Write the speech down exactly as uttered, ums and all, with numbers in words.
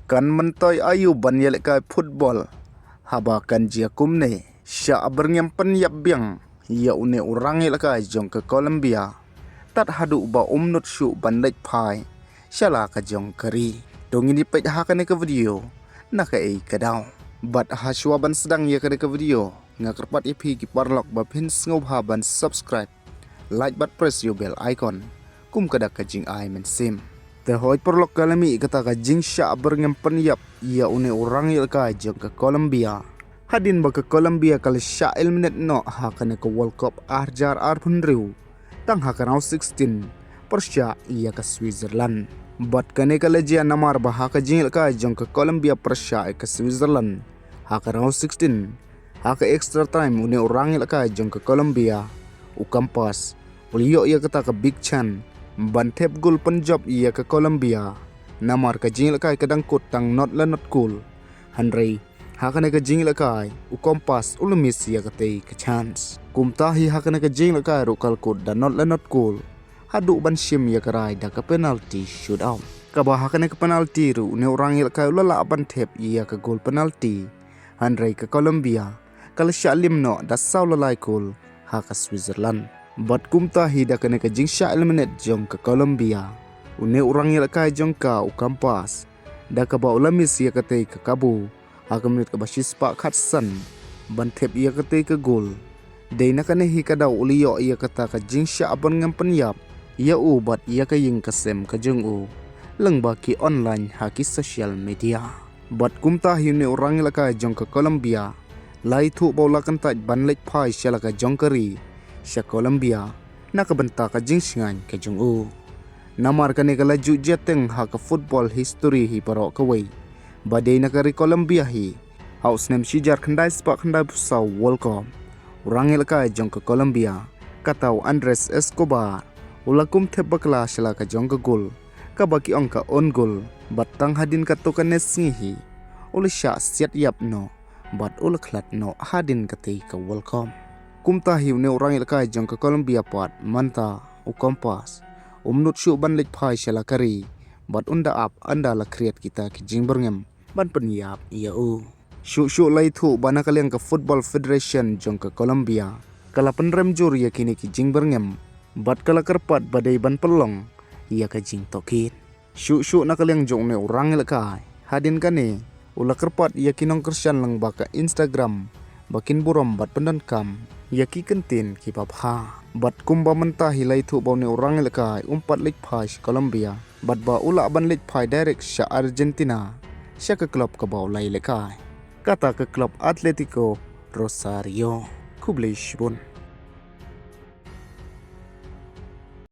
Kan myntoi aïu ban ïalehkai football haba kan jia kumne? Shah byrngem pynïap biang ïa une u rangïalehkai jong ka Colombia. Tad haduh ba um nud shuh ban leit phai sha la ka jong ka ri. To ngin ïa peit ha kane ka video na kaei ka daw. Bad hashwa ban sdang ïa kane ka video, nga kyrpad ïa phi ki paralok ba phin sngewbha ban subscribe, like bad press ïa u bell icon kum ka dak ka jingai mynsiem. Te hoi paralok, ka la mih kata ka jingshah byrngem pynïap ïa une u rangïalehkai jong ka Colombia. Hadien ba ka Colombia ka la shah eliminate noh ha kane ka World Cup ar hajar arphew hynriew, tang ha ka round sixteen pyrshah ïa ka Switzerland. Bad kane ka la jia namar ba ha ka jingïalehkai jong ka Colombia pyrshah ïa ka Switzerland ha ka round sixteen, ha ka extra time, une u rangïalehkai jong ka Colombia, u Campas, u la ïoh ïa kata ka big chance ban thep gol pynjop ïa ka Colombia. Namar ka jingïalehkai ka dang kut tang not la not goal. Hynrei ha kane ka jingïalehkai u Campas u la miss ïa katei ka chance. Kumta hi ha kane ka jingïalehkai ruh ka la kut da not la not goal haduh ban shim ïa ka rai da ka penalty shootout. Kaba ha kane ka penalty ruh une u rangïalehkai u la lah ban thep ïa ka gol penalty. Hynrei ka Colombia ka la shah lim noh da saw la lai gol ha ka Switzerland. Bad kumta hi da kane ka jingshah eliminate jong ka Colombia, une u rangïalehkai jong ka u Campas, da kaba u la miss ïa katei ka kabu ha ka minit kaba shispah khatsan ban thep ïa katei ka gol. Dei na kane hi ka daw u la ïoh ïa kata ka jingshah byrngem pynïap ïa u bad ïa ka ïing ka sem ka jong u lyngba ki online ha ki social media. Bad kumta hi une u rangïalehkai jong ka Colombia la ïathuh ba u la kyntait ban leit phai sha la ka jong ka ri, sha Colombia, na ka bynta ka jingshngaiñ ka jong u. Namar kane ka la ju jia teng ha ka football history hi baroh kawei ba dei na ka ri Colombia hi, ha u snem shi hajar khyndai spah khyndai phew saw World Cup, u rangïalehkai jong ka Colombia, kata u Andres Escobar, u la kum thep bakla sha la ka jong ka gol kaba ki ong ka own goal. Bad tang hadien katto katne sngi hi u la shah siat ïap noh bad u la khlad noh hadien katei ka World Cup. Kumta hi une u rangïalehkai jong ka Colombia pat mynta, u Campas, um nud shuh ban leit phai sha la ka ri bad un da ap ynda la khriat kita ki jingbyrngem ban pynïap ïa u. Shuh shuh la ïathuh ba na ka liang ka Football Federation jong ka Colombia ka la pynrem jur ïa kine ki jingbyrngem bad ka la kyrpad ba dei ban pynlong ïa ka jingtohkit. Shuh shuh na ka liang jong une u rangïalehkai, hadien kane u la kyrpad ïa ki nongkyrshan lyngba ka Instagram ba kin burom bad pyndonkam ïa ki kyntien kiba bha. Bad kumba mynta hi la ïathuh ba une u rangïalehkai um pat leit phai sha Colombia bad ba u lah ban leit phai direct sha Argentina, sha ka club kaba u la ïalehkai, kata ka club Atletico Rosario. Khublei shibun.